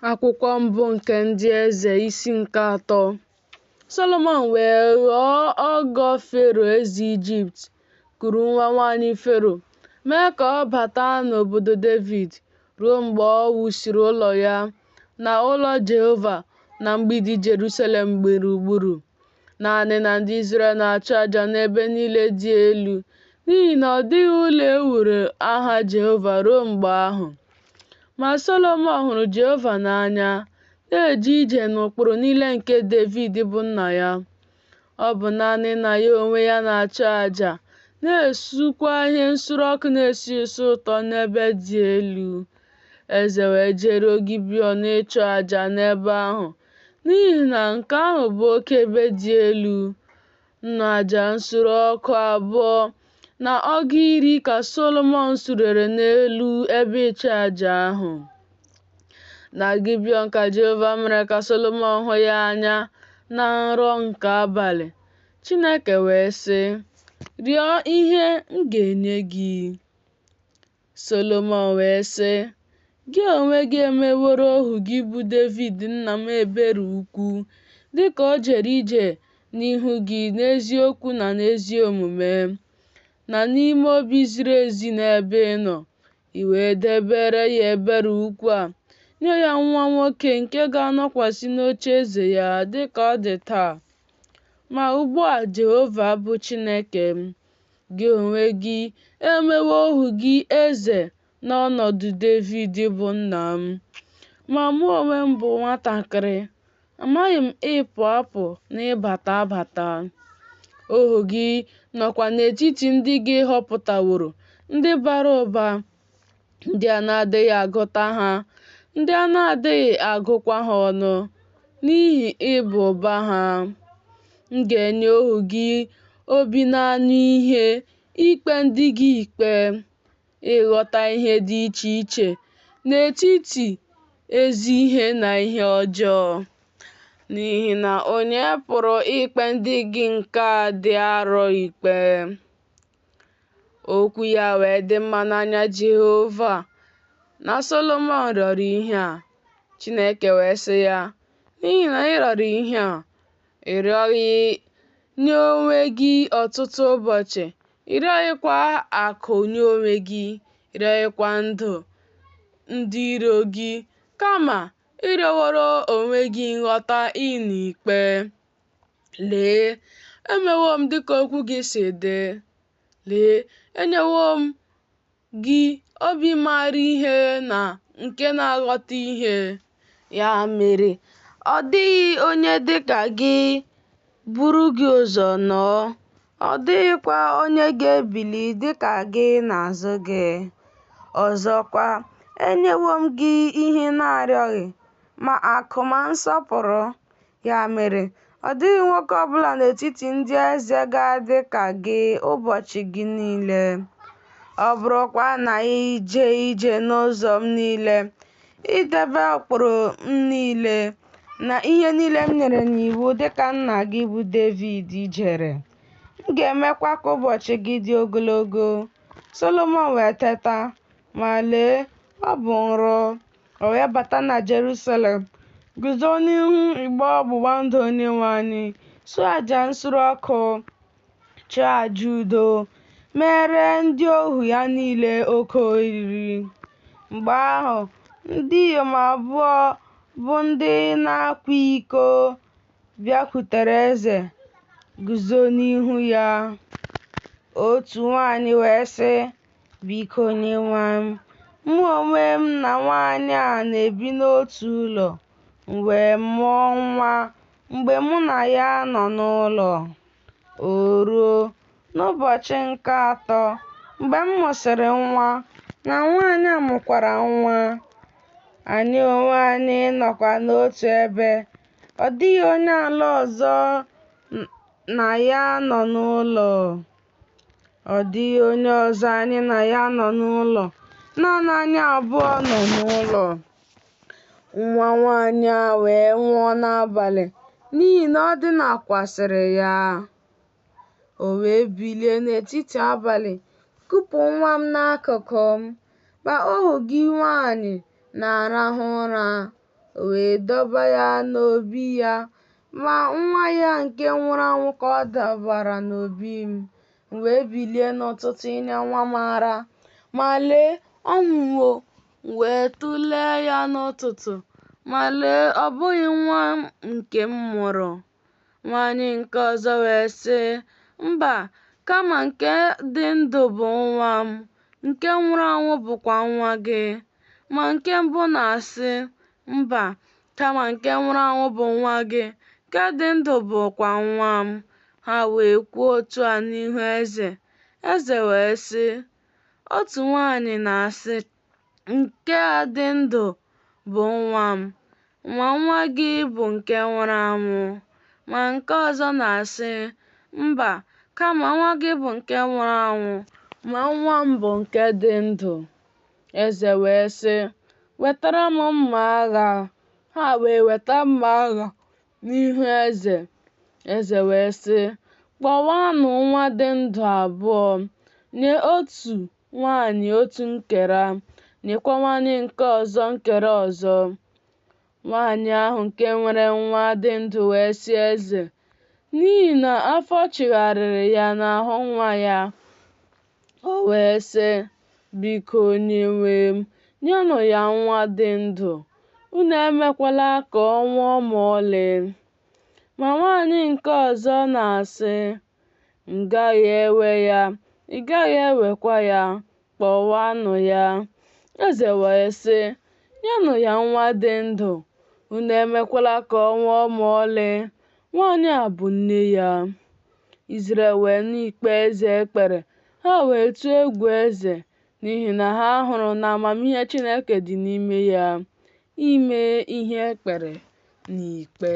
Akwụkwọ mbụ nke Ndị Eze isi nke atọ. Sọlọmọn wee ghọọ ọgọ Fero eze Ijipt, kuru nwa nwaanyị Fero, mee ka ọ bata n'obodo Devid, ruo mgbe o wusịrị ụlọ ya na ụlọ Jehova na mgbidi Jeruselem gburugburu. Naanị na ndị Izrel na-achụ aja n'ebe niile dị elu, n'ihi na ọ dịghị ụlọ e wuuru aha Jehova ruo mgbe ahụ. Ma Solomọn hụrụ Jehova n'anya, na-eje ije n'ụkpụrụ niile nke Devid bụ nna ya. Ọ bụ naanị na ya onwe ya na-achụ aja, na-esukwa ihe nsure ọkụ na-esi isi ụtọ n'ebe dị elu. Eze wee jeruo Gibiọn ịchụ aja n'ebe ahụ, n'ihi na nke ahụ bụ oke ebe dị elu. Nnu aja nsure ọkụ abụọ na ọgụ iri ka Solomọn surere n'elu ebe ịchụaja ahụ. Na Gibiọn ka Jehova mere ka Solomọn hụ ya anya na nrọ nke abalị. Chineke wee sị, Rịọ ihe m ga-enye gị. Solomọn wee sị, Gị onwe gị emeworo ohu gị bụ Devid nna m ebere ukwu, dị ka o jere ije n'ihu gị n'eziokwu na n'ezi omume, na n'ime obi ziri ezi n'ebe ị nọ, i wee debere ya ebere ukwu a, nye ya nwa nwoke nke ga-anọkwasị n'ocheeze ya dị ka ọ dị taa. Ma ugbu a, Jehova bụ Chineke m, Gị onwe gị emewo ohu gị eze n'ọnọdụ Devid bụ nna m. Ma mụ onwe m bụ nwatakịrị, amaghị m ịpụ apụ na ịbata abata. Ohu gị nọkwa n'etiti ndị gị họpụtaworo, ndị bara ụba, ndị a na-adịghị agụta ha, ndị a na-adịghị agụkwa ha ọnụ, n'ihi ịba ụba ha. M ga-enye ohu gị obi na-anụ ihe ikpe ndị gị ikpe, ịghọta ihe dị iche iche n'etiti ezi ihe na ihe ọjọọ. N'ihi na onye pụrụ ikpe ndị gị nke a dị arọ ikpe? Okwu ya wee dị mma n'anya Jehova na Solomọn rịọrọ ihe a. Chineke wee sị ya, N'ihi na ị rịọrọ ihe a, ị rịọghị nye onwe gị ọtụtụ ụbọchị, ị rịọghịkwa akụ nye onwe gị, ị rịọghịkwa ndụ ndị iro gị, kama ị rịọworo onwe gị nghọta ịnụ ikpe. Lee, emewo m dịka okwu gị si dị. Lee, enyewo m gị obi maara ihe na nke na-aghọta ihe. Ya mere, ọ dịghị onye dị ka gị buru gị ụzọ nọọ, ọ dịghịkwa onye ga-ebili dị ka gị n'azụ gị. Ọzọkwa, enyewo m gị ihe ị na-arịọghị, ma akụ ma nsọpụrụ. Ya mere, ọ dịghị nwoke ọ bụla n'etiti ndị eze ga-adị ka gị ụbọchị gị niile. Ọ bụrụkwa na i jee ije n'ụzọ m niile, idebe ụkpụrụ m niile na ihe niile m nyere n'iwu dị ka nna gị bụ Devid jere, m ga-emekwa ka ụbọchị gị dị ogologo. Solomọn wee teta, ma lee, ọ bụ nrọ. O wee bata na Jerusalem, guzo n'ihu igbe ọgbụgba ndụ Onyenwe anyị, suo aja nsure ọkụ, chụọ aja udo, meere ndị ohu ya niile oke oriri. Mgbe ahụ, ndị inyom abụọ bụ ndị na-akwa iko bịakwutere eze, guzo n'ihu ya. Otu nwanyị wee sị, Biko onyenwe m, mụ onwe m na nwanyị a na-ebi n'otu ụlọ, m wee mụọ nwa mgbe mụ na ya nọ n'ụlọ. O ruo, n'ụbọchị nke atọ, mgbe m mụsịrị nwa, na nwanyị a mụkwara nwa. Anyị onwe anyị nọkwa n'otu ebe, ọ dịghị onye ala ọzọ na ya nọ n'ụlọ. Ọ dịghị onye ọzọ anyị na ya nọ n'ụlọ, naanị anyị abụọ nọ n'ụlọ. Nwa nwanyị a wee nwụọ n'abalị n'ihi na ọ dinakwasịrị ya. O wee bilie n'etiti abalị kupụ nwa m n'akụkụ m, ma ohu gị nwanyị na-arahụ ụra. O wee dọba ya n'obi ya, ma nwa ya nke nwụrụ anwụ ka ọ dọbara n'obi m. M wee bilie n'ụtụtụ inye nwa m ara, ma lee, ọ nwụwo. M wee tụlee ya n'ụtụtụ, ma lee, ọ bụghị nwa nke m mụrụ. Nwaanyị nke ọzọ wee sị, Mba, kama nke dị ndụ bụ nwa m, nke nwụrụ anwụ bụkwa nwa gị. Ma nke mbụ na-asị, Mba, kama nke nwụrụ anwụ bụ nwa gị, nke dị ndụ bụkwa nwa m. Ha wee kwuo otu a n'ihu eze. Eze wee sị, Otu nwaanyị na-asị, Nke a dị ndụ bụ nwa m, ma nwa gị bụ nke nwụrụ anwụ. Ma nke ọzọ na-asị, Mba, kama nwa gị bụ nke nwụrụ anwụ, ma nwa m bụ nke dị ndụ. Eze wee sị, Wetara m mma agha. Ha wee weta mma agha n'ihu eze. Eze wee sị, Kpọwaanụ nwa dị ndụ abụọ, nye otu nwaanyị otu nkera, nyekwa nwaanyị nke ọzọ nkera ọzọ. Nwaanyị ahụ nke nwere nwa dị ndụ wee sị eze, n'ihi na afọ chigharịrị ya n'ahụ nwa ya. O wee sị, Biko, onyenwe m, nyenụ ya nwa dị ndụ, unu emekwala ka ọ nwụọ ma ọlị. Ma nwaanyị nke ọzọ na-asị, M gaghị ewe ya, ị gaghị ewekwa ya, kpọwaanụ ya. Eze wee sị, Nyenụ ya nwa dị ndụ, unu emekwala ka ọ nwụọ ma ọlị. Nwaanyị a bụ nne ya. Izrel wee nụ ikpe eze kpere, ha wee tụọ egwu eze, n'ihi na ha hụrụ na amamihe Chineke dị n'ime ya, ime ihe e kpere n'ikpe.